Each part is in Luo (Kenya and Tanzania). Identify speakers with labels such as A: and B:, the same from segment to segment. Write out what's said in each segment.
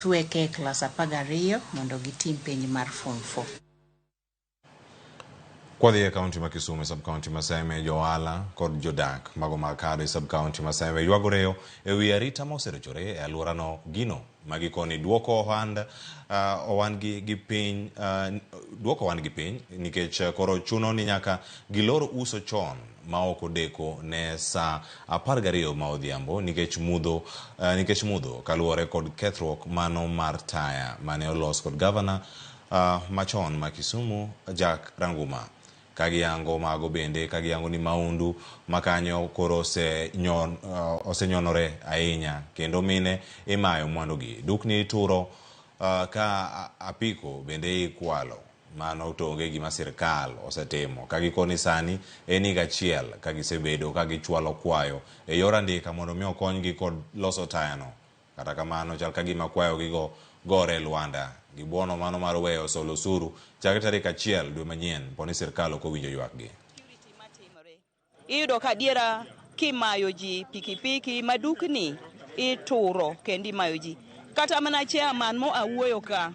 A: Tweke e klas 12 mondo gitim penj mar Form 4.
B: Kwadhi e kaunti ma Kisumu e sub-county ma Seme, johala kod jodak mago mag Kado e sub-county ma Seme ywago reyo e wi arita ma oserochore e alworano gino ma gikoni duoko ohand uh, ohandgi gi piny uh, duoko ohandgi piny nikech koro chuno ni nyaka gilor uso chon ma ok odeko ne saa 12 ma odhiambo nikech mudho uh, nikech mudho kaluwore kod kethruok mano mar taya mane olos kod gavana uh, machon ma Kisumu Jack Ranguma ka giyango mago bende ka giyango ni maundu makanyo koro osenyon, uh, osenyonore ahinya kendo mine imayo mwandugi dukni ituro uh, ka apiko bende ikwalo mano to onge gima sirkal osetimo ka gikoni sani en higa achiel ka gisebedo ka gichwalo kwayo e yor andika mondo mi okonygi kod loso tayano kata kamano chal ka gima kwayogigo gore e lwanda gibuono mano mar weyo solo osuru chakre tarik 1 dwe manyien poni sirkal ok owinjo ywakgi.
C: Iyudo ka adiera kimayo ji pikipiki madukni ituro kendo imayo ji. Kata mana chairman mo awuoyo ka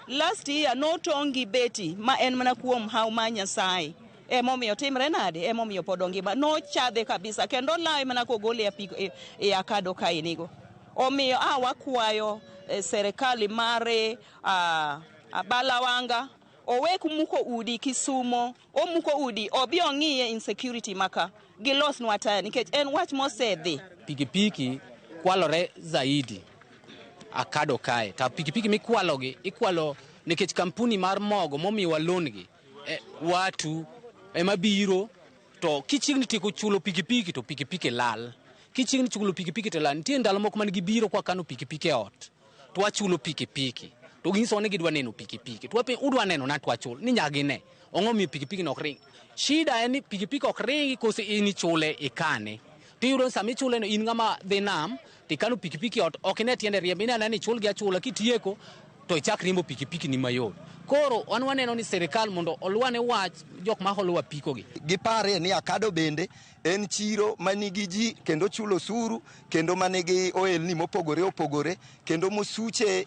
C: last year notong' gi beti ma en mana kuom haw mar Nyasaye. Emomiyo timre nade? Emomiyo pod ongima. Nochadhe kabisa kendo olawe mana kogole e apiko e, e akado kaenigo. Omiyo a wakwayo e, serikali mare a, Abalawanga owek muko udi Kisumo, omuko udi obi ong'iye insecurity maka gilosnwa taya nikech en wach mosedhi.
D: Pikipiki kwalore zaidi akado kae ta pikipiki mikwalogi ikwalo nikech kampuni mar mogo momiwa loan gi e, watu ema biro to kichiegni tieko chulo pikipiki to pikipiki lal kichiegni chulo pikipiki to lal nitie ndalo moko man gibiro kwa kano pikipiki e ot to wachulo pikipiki to ginyisowa ni gidwa neno pikipiki to wapenjo udwa neno na to wachul ni nyaka gine ong'o miyo pikipiki no ok ring shida en ni pikipiki ok ringi kose in ichule ikane to iyudo ni sama ichule no in ng'ama dhi nam to ikano pikipiki e ot ok ine tiende riembo ineno ni ichulgi achula kitieko to ichak riembo pikipiki ni mayot koro wan waneno ni sirikal mondo oluwane wach jok ma holo apiko gi
E: Giparie ni Akado bende en chiro manigi ji kendo chulo osuru kendo manigi ohelni mopogore opogore kendo mosuche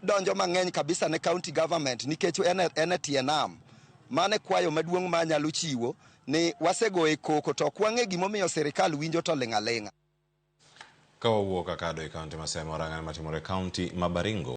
E: donjo mang'eny kabisa ne county government nikech en e tie nam. Mano e kwayo maduong' ma anyalo chiwo ni wasegoye koko to ok wang'e gimomiyo sirikal winjo to ling' aling'a.
B: Ka wawuok Akado e kaunti ma Seme, warang'ane matimore e kaunti ma Baringo.